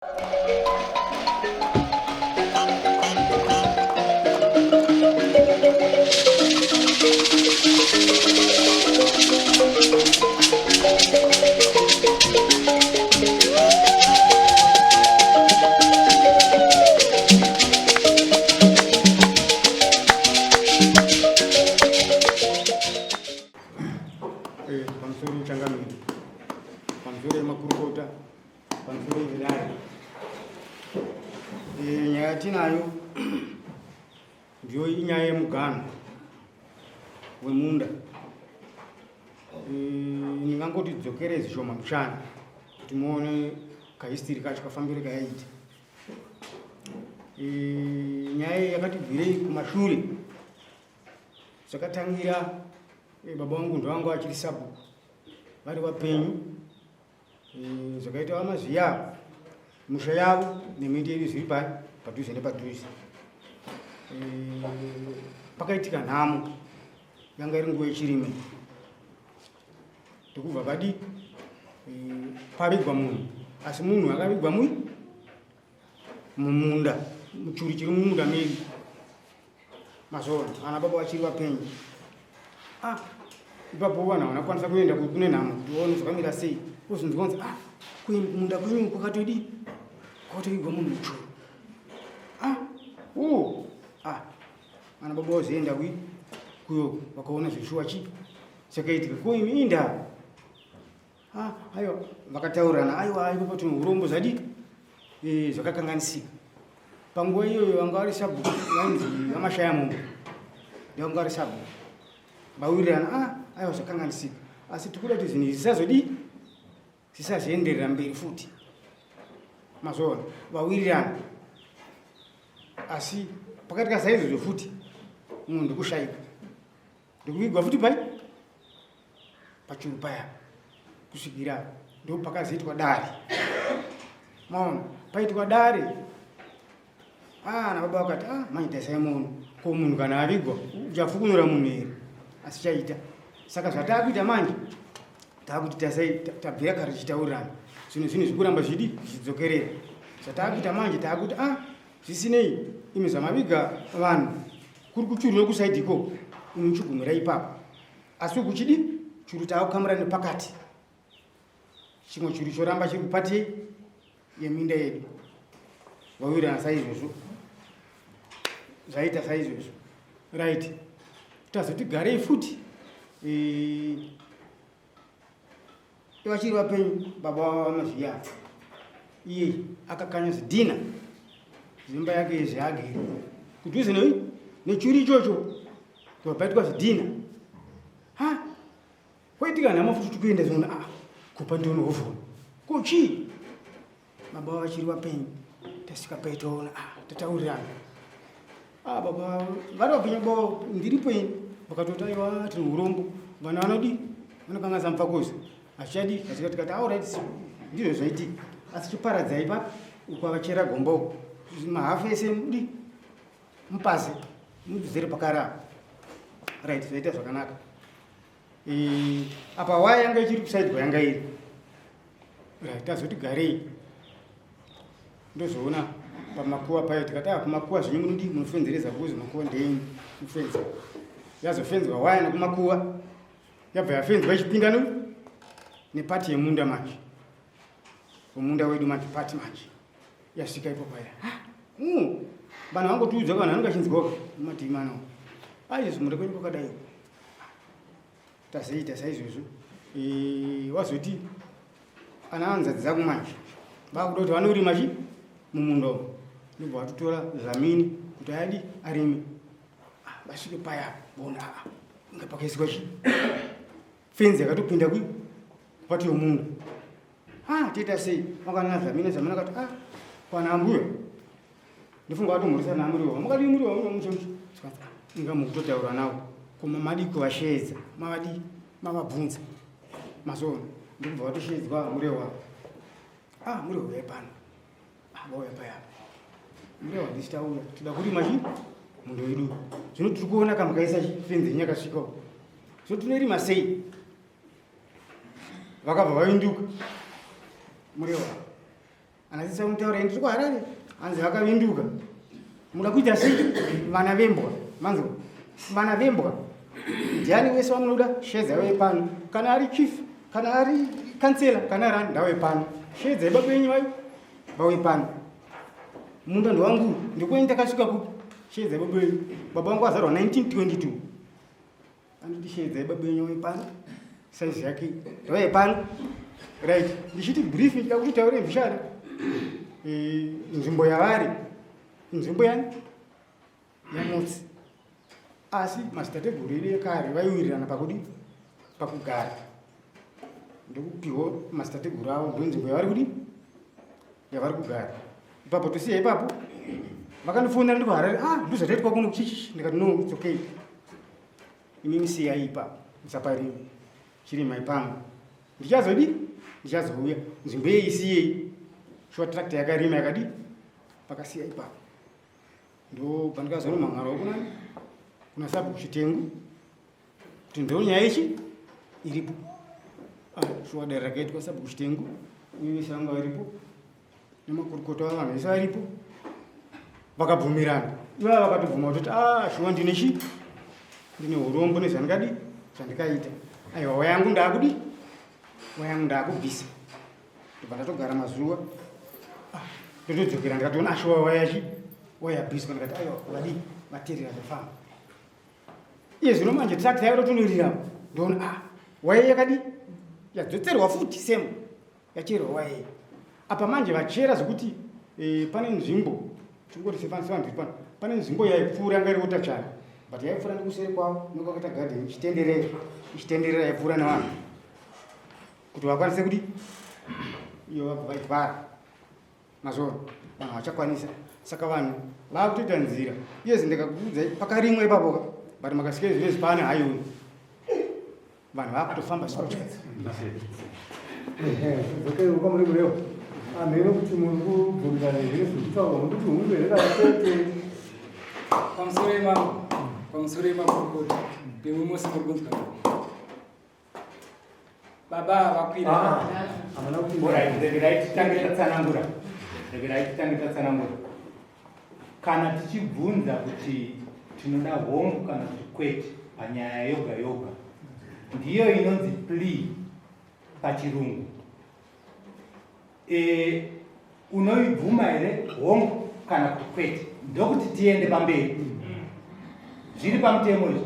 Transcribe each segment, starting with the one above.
Eh, pamusoro changamire, pamusoro yemakurukota, pamusoro yedare. Eh, nyaya yatinayo ndiyo inyaya yemuganho wemunda. Eh, ndingangoti dzokere zvishoma mushana kuti muone kahistiri kacho kafambire kayaita. Eh, nyaya iyi yakatibvirei kumashure zvakatangira eh, baba vangu ndovangu achiri sabhuku vari vapenyu. Eh, zvakaita vamazviya musha yavo nemiti yedu zviri pai padhuze nepadhuze. Eh, pakaitika nhamo yanga iri nguva yechirime ndokubva padi eh, pavigwa munhu asi munhu akavigwa mui mumunda muchuru chiri mumunda medu Mazoona ana baba vachiri vapenyu. Ah, ipapo vanhu havana kukwanisa kuenda kune nhamo kuti vaone zvakamira sei. Kuzonzwa kunzi ah, kumunda kwenyu kwakatodii? Kwakatoigwa munhu muchuru. Ah, oh, ah, ana baba vazoenda kui kuyo vakaona zveshuwa chii chakaitika. Ko imi indaa? Ah, aiwa vakataurirana aiwa ipapo tine urombo zvadii eh, zvakakanganisika panguva iyoyo vanga vari sabhuku vainzi vamashaya mombe ndovanga vari sabhuku vawirirana ah, aiwa zvakanganisika asi tikuda kuti zvinhu izvi zvisazodii zvisazoenderera mberi futi mazoona vawirirana asi pakati kasaizvozvo futi munhu ndikushaika ndikuvigwa futi pai pachuru paya kusvikira ndopakazoitwa dare maona paitwa dare ah, na baba vakati ah, manje tarisai muono ko munhu kana avigwa uchafukunura munhu here asi chaita saka zvataakuita manje taakuti tasai tabvira kare tichitaurirana zvinhu zvinhu zvikuramba zvidi zvichidzokerera zvataakuita manje taakuti ah zvisinei imi zvamaviga vanhu kuri kuchuru nekusaidi ikoko imi muchigumira ipapo asi uku chidi churu taakukamura nepakati chimwe churu choramba chiri kupati yeminda yedu vawirirana saizvozvo zvaita saizvozvo right tazoti garei futi eh, vachiri vapenyu baba vava vamazviya iye akakanya zvidhina zvimba yake yezviagere kudhuze nei nechuri ichocho paitwa zvidhina ha kwaitika nhamo futi tikuenda zvoona a ah, kupa ndiono hovhoni ko chii baba vachiri vapenyu tasvika paitoona ah, tataurirana ah, baba vari vapenyu bo ndiripo ini vakatoti aiwa tine urombo vana vanodi vanokanganisa mupfakozi hazvichadi asika tikati aurit ah, ndizvo zvaitika asi chiparadzai pa ukwavachera gomba uko mahafu ese mudi mupaze muzere pakare apa right zvaita zvakanaka e, apa waya yanga ichiri kusaidi kwayanga iri right tazoti garei ndozoona pamakuva payo tikati ah, kumakuva zvenyu munodii munofenzereza kuzi makuva ndeyenyu mufenze yazofenzwa waya nekumakuva yabva yafenzwa ichipinda no nepati yemunda manje wemunda wedu manje pati manje yasvika ipo paya hmm, vanhu vangotiudza vanhu vanenge vachinzwawo mumativi mano aizvo munda kwenyu kwakadai tazoita saizvozvo eh, wazoti ana hanzadzi dzangu manje vakuda kuti vanorima chi mumunda umu ndobva vatotora dlamini kuti ayadi arime ah, vasvike paya bona aa ah, inga pakaiswa chi fenzi yakatopinda kui kupati yomunda ah toita sei wakana dlamini dlamini akati ah kwana ambuya Ndifunga vatomhoresa naMuriwa. Makadii Muriwa uno mushe mushe. Inga mukutotaura nawo. Koma madii kuvasheedza. Mavadii mavabvunza. Mazoona. Ndikubva vatosheedzwa Muriwa. Ah Muriwa uya pano. Ah vauya paya. Muriwa ndichitauya. Tida kurima chi mundo yedu. Zvino tiri kuona kamukaisa chi fenzi yenyu yakasvika. Zvino tinorima sei? Vakabva vainduka. Muriwa. Anasisa kumutaura ndiri kuHarare, hanzi vakavinduka. Muda kuita sei? Vana vembwa. Manzwa? Vana vembwa. Ndiani wese wamunoda? Shedza yauye pano. Kana ari chief, kana ari kansela, kana ari ani ndauye pano. Shedza yebaba venyu vayo vauye pano. Munda ndowangu, ndikueni takasvika kupi? Shedza yebaba venyu. Baba vangu vazvarwa 1922. Anditi shedza yebaba venyu vauye pano. Size yake ndauye pano. Right. Ndichiti brief ndida kuti taure mvishana. Eh, nzvimbo yavari. Nzvimbo yani? Yamutsi. Asi madzitateguru edu ekare vaiwirirana pakudi pakugara. Ndokupihwa madzitateguru avo ndonzvimbo yavari kudi yavari kugara. Ipapo tosiya ipapo. Vakandifonera ndiko Harare, ah ndozvataitwa kuno chichichi ndikati no it's okay. Imimi siyai ipapo musaparime. Chirimai pangu. Ndichazodi? Ndichazouya. Nzvimbo iyi isiyei. Shuwa tractor yakarima yakadi pakasiya ipapo. Ndo pandikazonomhan'arawo kunani kuna sabhuku Chitengu kuti ndo nyaya ichi iripo. Ah, shuwa dare rakaitwa sabhuku Chitengu uye vese vanga varipo nemakurukota vavanhu vese varipo vakabvumirana. Ivava vakatobvuma kutoti ah, shuwa ndine chi ndine urombo nezvandikadi zvandikaita. Aiwa wayangu ndakudi wayangu ndakubvisa. Ndobva ndatogara mazuva ah, ndotodzokera ndikatoona ashuwa ah, wayachi wayabviswa ndikati aiwa vadii vaterera zvafamba. Iye zvino manje tractor yayo totonorira ndoona ah waya yakadi yadzotserwa futi same yacherwa waya iyi. Apa manje vachera zvekuti eh, pane nzvimbo tingoti sevanhu tiri pano pane nzvimbo yaipfuura yanga iri water channel but yaipfuura nekuseri kwavo nekwakaita garden ichitenderera ichitenderera yaipfuura nevanhu kuti vakwanise kudi iyo vabva vaivhara mazuva vanhu vachakwanisa saka vanhu vakutoita nzira iyezi ndikakuudzai pakarimwa ipapo ka but makasvika izvinezvi pane highway vanhu vakutofamba sikodzokeiukamurimurewo amheno kuti muri kubvumirana here zvekutaurwa muri kuti hungu here kana kwete. Pamusoro imambo, pamusoro imakurukota, nemwi mose muri kunzwa. Baba vakwira. Ah, havana kupinda. Alright, regerai titange tatsanangura. Regerai titange tatsanangura. Kana tichibvunza kuti tinoda hongu kana kuti kwete panyaya yoga yoga, ndiyo inonzi plea pachirungu. E, unoibvuma here hongu kana kuti kwete ndokuti tiende pamberi zviri pamutemo izvi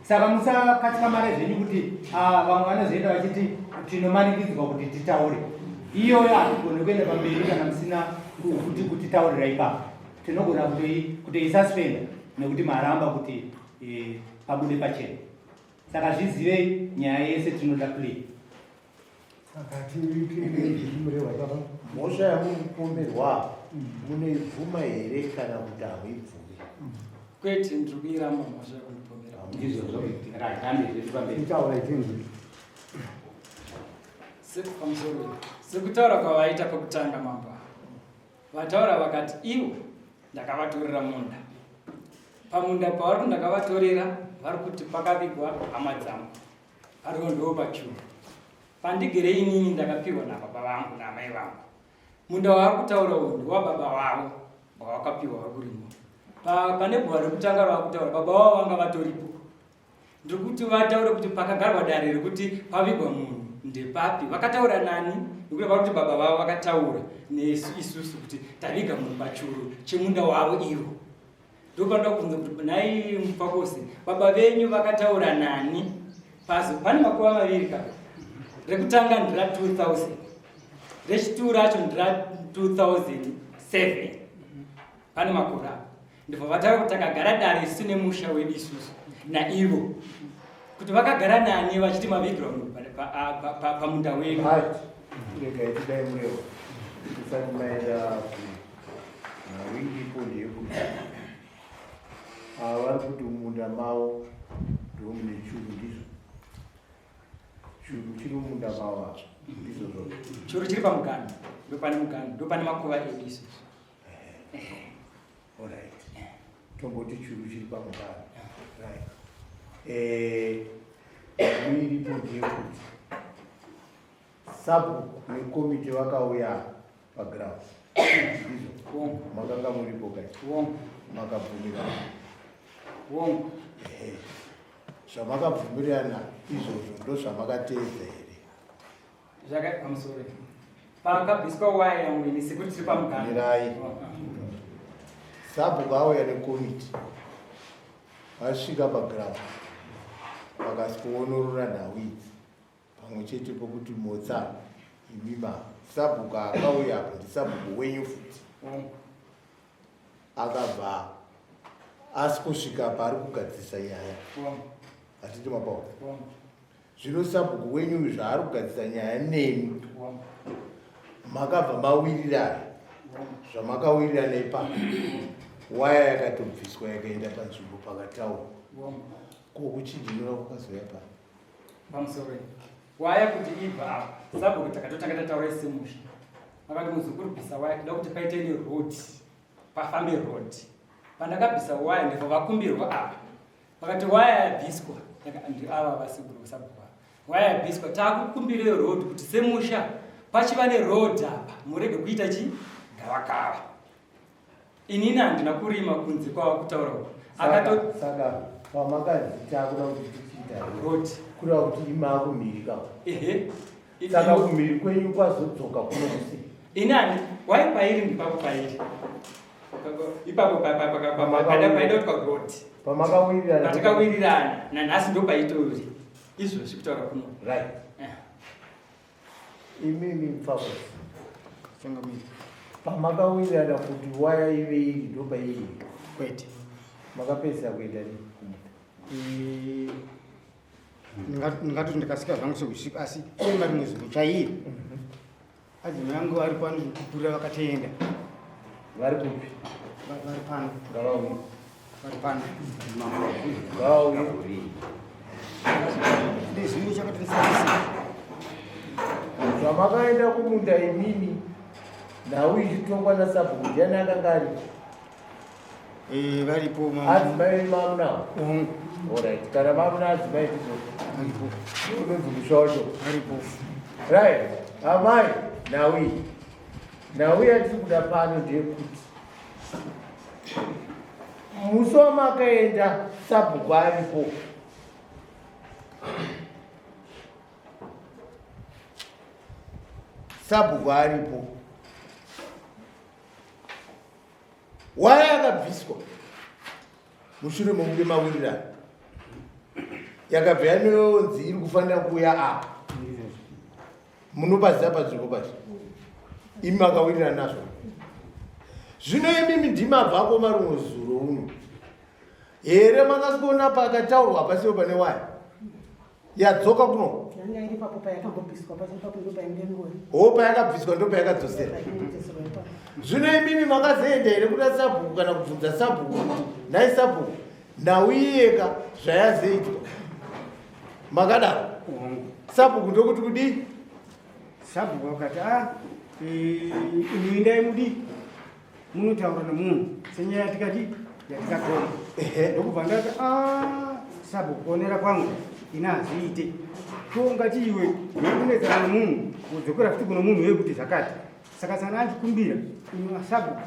saka musakatyamara zvenyu kuti ah, vamwe vanozoenda vachiti tinomanikidzwa kuti titaure iyoyo hatigone kuenda pamberi kana musina kuti kutitaurira ipapo tinogona kutoisuspenda nekuti maramba kuti e, pabude pachena saka zvizivei nyaya yese tinoda plea. Saka tiitirei baba. Mhosva yamuri kupomerwa munoibvuma here kana kuti hamuibvumi? Kwete, ndiri kuiramba mhosva yakundipomera. Ndizvozvo. Right, hande zvedu pamberi. Itaura itinzwi. Pamusoro sekutaura kwavaita pekutanga mambo vataura vakati ivo ndakavatorera munda pamunda pavari kuti ndakavatorera vari kuti pakavigwa hama dzangu Pariwo ndiwo pachuru. Pandigere inini ndakapihwa nababa vangu naamai vangu. Munda wavari kutaura uyu ndewababa vavo wavakapiwa vari kurima. Pa, pane guva rekutanga ravari kutaura baba vavo vanga vatoripo. Ndiri kuti vataure kuti pakagarwa dare rekuti pavigwa munhu ndepapi. Vakataura nani? Nekuti vari kuti baba vavo vakataura nesu isusu kuti taviga munhu pachuru chemunda wavo ivo. Ndopanoda kubvunza kuti nhai Mupakose, baba venyu vakataura nani? Pazo pane makuva maviri ka. Rekutanga ndira 2000. Rechituru racho ndira 2007. Pane makore apo. Ndibva vataura kuti takagara dare isu nemusha wedu isusu naivo. Kuti vakagara nani vachiti mavigirwa munhu pamunda wedu. Right. Regai tidai murewa. Tisati maenda Nhau iripo ndeyekuti ava vari kuti mumunda mavo ndimo mune churu ndizvo churu chiri mumunda mavo ava ndizvo zvozvo Churu chiri pamuganhu, ndopane muganhu, ndopane makuva edu isusu. Alright. Tomboti churu chiri pamuganhu. Right. Eh, nhau iripo ndeyekuti sabhuku nekomiti vakauya apa. Paground ndizvo makanga muripo kai? Makabvumirana? Ehe, zvamakabvumirana izvozvo ndozvamakateedza here? Zvakaita pamusoro pakabviswa waya yamwene sekuti tiri pamugano. Mirai. Sabhuku auya nekomiti, vasvika paground vakasikuonorora nhau idzi pamwe chete pokuti motsa imima sabhuku akauya apo ndisabhuku wenyu futi akabva asi kusvika paari kugadzirisa nyaya hatiti mapaona. Zvino sabhuku wenyu uyu zvaari kugadzirisa nyaya nemi, makabva mawirirana zvamakawirirana ipapo, waya yakatobviswa yakaenda panzvimbo pakataurwa. Ko kuchidinura kwakazouya pano? Pamusoro waya kuti ibva apa, sabhuku takatotanga tataura semusha, vakati muzukuru bvisa waya, toda kuti paite neroad, pafambe road. Pandakabvisa waya ndibva vakumbirwa apa, vakati waya yabviswa, ava vasekuru sabhuku, waya yabviswa, takukumbirei road kuti semusha pachiva neroad apa, murege kuita chi gavakava. Inini handina kurima kunze kwava kutaura uku. Akato saka pamakanzi takuda kuti tichiita road, kureva kuti imakumhirika? Ehe. Saka kumhiri kwenyu kwazodzoka kuno kusi? Ini handi wai pairi, ndipapo pairi ipapo paida kuti kwaroad. Pamakawirirana. Patakawirirana nanhasi ndo paitori izvozvi kutaura kuno. Right. Imimi mfakosi, Changamire. Pamakawirirana kuti waya ive iri ndopairi? Kwete. Makapedzisa kuenda rini kumunda? Ndingatoti ndikasika zvangu seusiku, asi ema rimwe zuro chaiye adzimai angu ari pano kupurira vakatoenda. Vari kupi? Vari pano. Ngavauye. Vari pano. Ngavauye. Ndezvino chakatonisabisa. Zvamakaenda kumunda imimi, nhau ichitongwa nasabhuku, ndiani akanga ari? Varipo. Adzimai mamunawo? Hongu. Alright, kana mamuna adzimai ndizvo. Varipo. Unonzi musha wacho? Varipo. Right, amai, nhau iyi, nhau yatiri kuda pano ndeyekuti musi wamakaenda sabhuku aripo, sabhuku aripo, waya yakabviswa mushure mokunge mawirirana yakabva yanonzi iri kufanira kuuya apa, munopaziva panzvimbo pacho imi makawirirana nazvo. Zvino imimi ndimabvako marumwe zuro uno here makasikuona pakataurwa pasiwo pane waya yadzoka kuno? Yanga iri papo payakambobviswa pacho, ipapo ndo painge ngori. Ho, payakabviswa ndo payakadzosera. Painodzoserwa ipapo. Zvino imimi makazoenda here kuda sabhuku kana kubvunza sabhuku kuti nhai sabhuku, nhau iyeka zvayazoitwa makadaro? Hongu. Sabhuku ndokuti kudii? Sabhuku vakati a imi endai mudi munotaura nemunhu senyaya yatikati yatikatonga. Ndokubva ndati a sabhuku, kuonera kwangu ina hazviite, tongati iwe nekunetsana nemunhu wodzokera futi kuno munhu wekuti zvakati. Saka sana achikumbira imi asabhuku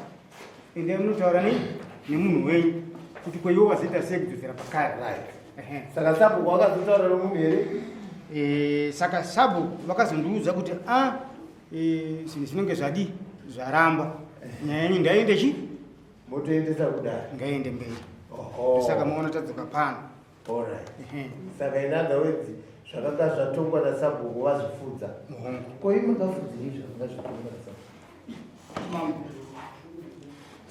endai munotaura nei nemunhu wenyu kuti kweiwo wazoita sei kudzosera pakare. Right. Ehe. Saka sabhuku wakazotaura nomunhu here? Saka sabhuku vakazondiudza kuti a zvinhu zvinenge zvadi zvaramba, nyaya yenyu ndaende chi Motoendesa kudare. Ngaende mberi. Oho. Saka maona tadzoka pano. Alright. Ehe. Saka in other words zvakanga zvatongwa nasabhuku vazvifudza? Hongu. Ko imi ngafudzei zvakanga zvatongwa nasabhuku? Mambo,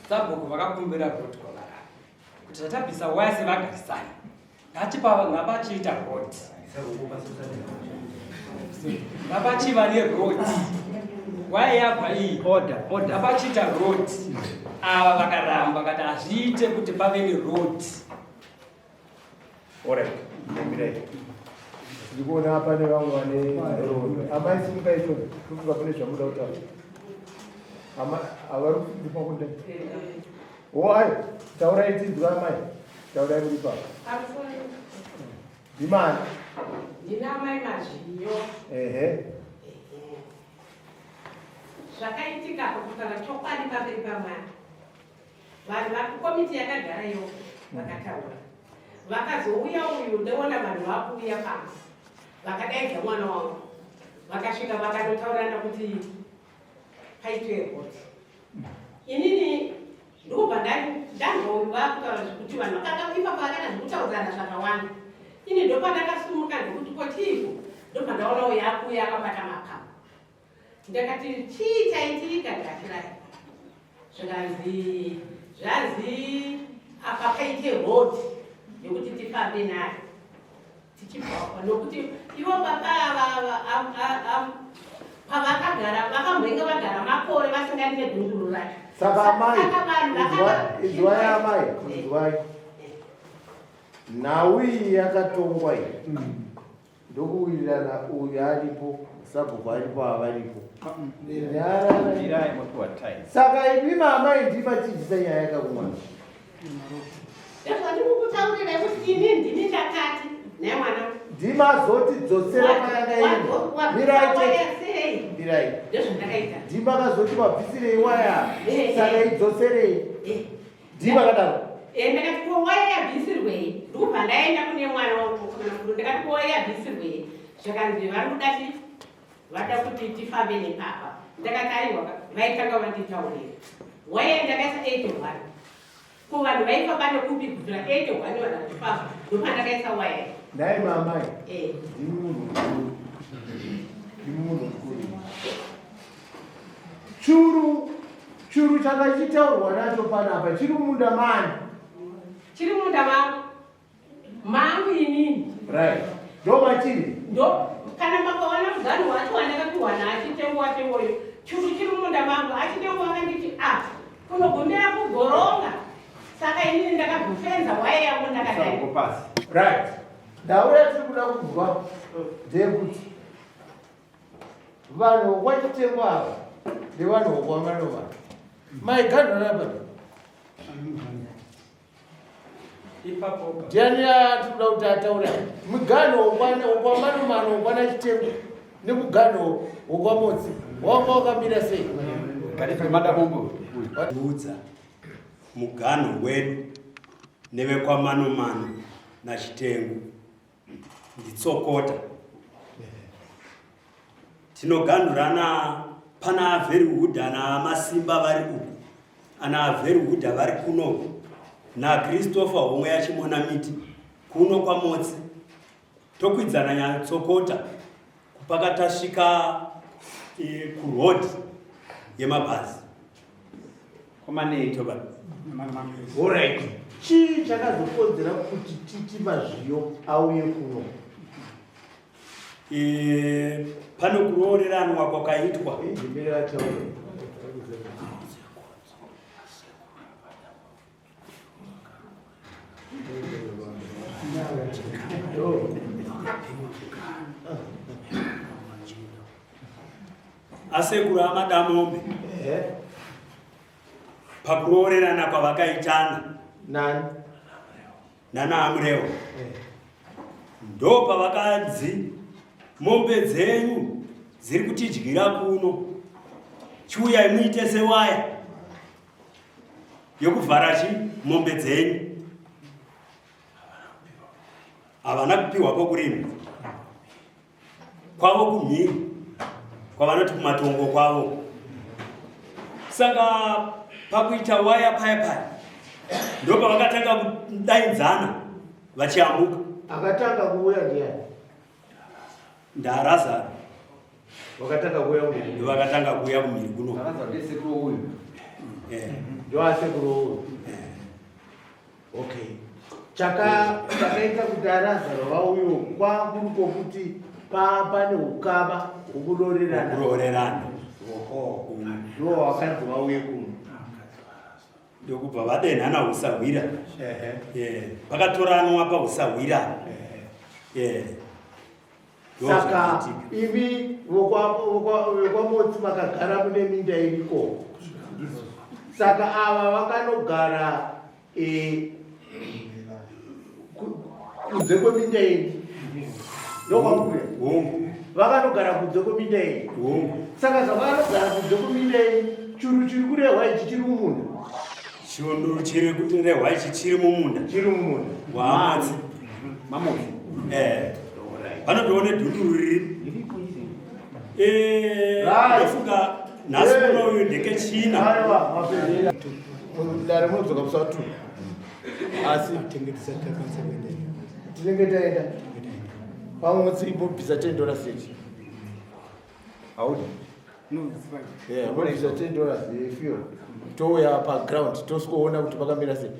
sabhuku vakakumbira road kwavari kuti zvatabvisa waya sevagarisani ngachipava ngapachiita road, ngapachiva neroad, waya yabva iyi. Order, order. Ngapachiita road. Ava vakaramba vakati hazviite kuti pave neroad. Alright, mirai. Ndiri kuona pane vamwe vane nhoroondo. Amai, simukai chonde, tofunga pane zvamuda kutaura. Ama havari kufundipa kunda. O ai, taurai tinzwa amai. Taurai muri papo. Ndimani? Ndina mai Mazviyo. Ehe. Zvakaitika apo kutaura chokwadi pamberi paMwari. Vanhu vakukomiti yakagara iyo vakataura. Vakazouya uyu ndoona vanhu vakuuya pamba. Vakadaidza mwana wangu. Vakasvika vakanotaurana kuti paitwe road. Inini ndokubva ndanzwa uyu vakutaura zvekuti vanhu vakanga ipapo vakaita zvekutaudzana zvakawanda. Ini ndopandakasumuka ndokuti ko chiiko ndobva ndaona uyu akuuya akabata mapapu. Ndakati chii chaitika Gashirai? Zvikanzi zvanzi apa paite road yekuti tifambe nayo tichibva uko nokuti ivo baba ava pavakagara vakambenge vagara makore vasingani nedunguru racho. Saka amai, inzwai amai, inzwai. Nhau iyi yakatongwa iyi. Ndokuwirirana uyu aripo sabhuku aripo avaripo saka imi maamai ndimi machidzisa nyaya yakakumwana ndezvandikukutaurirai kuti ini ndini ndakati naye mwana ndimazoti dzosera payanga iri mirai chete mirai ndezvandakaita ndimakazoti mabvisirei waya saka idzoserei Ndii vakadaro. Eh, ndakati ko waya yabvisirwei? Ndikubva ndaenda kune mwana wangu mukomana mukuru ndakati ko waya yabvisirwei? Zvakanzi vari kuda chi vada kuti tifambe nepapa. Ndakati aiwa vaitanga vanditaurira. Waya ndakaisa 81. Ko vanhu vaifamba nekupi kubvira 81 vanhu vachifamba ndopandakaisa waya. Nhai mamai. Eh. Ndimi munhu mukuru. Ndimi munhu mukuru. Churu churu changa chichitaurwa nacho panapa chiri munda mani? Chiri munda mangu. Mangu inini. Right. Ndo machiri. Ndo kana makawana muganhu wacho wandakapiwa naachitengo wacho uyo. Churu chiri munda mangu. Achitengo wakanditi ah kunogomera kugoronga. Saka inini ndakagofenza waya yangu ndakadai. Right. Ndau yatiri kuda kunzwa ndeyekuti Vanhu vokwachitengo ava ndevanhu vokwamanova. Maiganhura apa. Ipapo. Ndiani atiri kuda kuti ataure? Muganho wokwaManomano wokwana Chitengo nemuganho wokwaMotsi wanga wakamira sei? Udza muganho wedu nevekwaManomano naChitengu. Nditsokota. Tinoganhurana pana Averiwood ana Masimba vari uku, ana Averiwood vari kuno naChristopher homwe yachimona miti kuno kwaMotsi. Tokwidzana nyatsokota kupaka tasvika e, kuroad yemabhazi. Kwamanei? Toba. Alright. Chii chakazokonzera kuti Titi Mazviyo auye kuno? E, pane kurooreranwa kwakaitwa. Ndimire ataure. Asekuru aMadamombe pakuroorerana kwavakaitana nani nana Amurewa ndo pavakanzi mombe dzenyu dziri kutidyira kuno, chiuyai muite sewaya yekuvhara chi mombe dzenyu. Havana kupiwa pokurima kwavo kumhiri kwavanoti kumatongo kwavo. Saka pakuita waya paya paya ndopavakatanga kudainzana vachiyambuka. Akatanga kuuya ndiani? NdaRazaro. Vakatanga kuuya kumhiri. Ndovakatanga kuuya kumhiri kuno. Razaro ndisekuru uyu. Eh. Ndoasekuru uyu. Okay. Chaka chakaita kuti aRazaro vauye kwakuri kwokuti pane ukama hwokuroorerana. Kuroorerana. Oho. Ndiwo wakanzi vauye kuno. Ndokubva vadenhana husahwira. Ehe. Pakatoranwa pahusahwira. Ehe. Saka imi vokwaMotsi makagara mune minda iriko. Saka ava vakanogara e, kunze kweminda yenyu. Ndokwamuri. Vakanogara kunze kweminda yenyu. Saka zvavanogara kunze kuminda yenyu, churu chiri kurehwa ichi chiri mumunda. Churu chiri kurehwa ichi chiri mumunda. Chiri mumunda. Waamotsi. Mamotsi. Eh. Vanotoona dhunduru riri. Eh, ndofunga nhasi kuno uyu ndekechina. Aiwa, mapedza. Dare munodzoka musi wa 2. Asi tinenge taenda. Pamwe imbobvisa 10 dollars yechi. Haudi? No, it's fine. Yeah, unobvisa 10 dollars yefuel. Touya paground tosikoona kuti pakamira sei.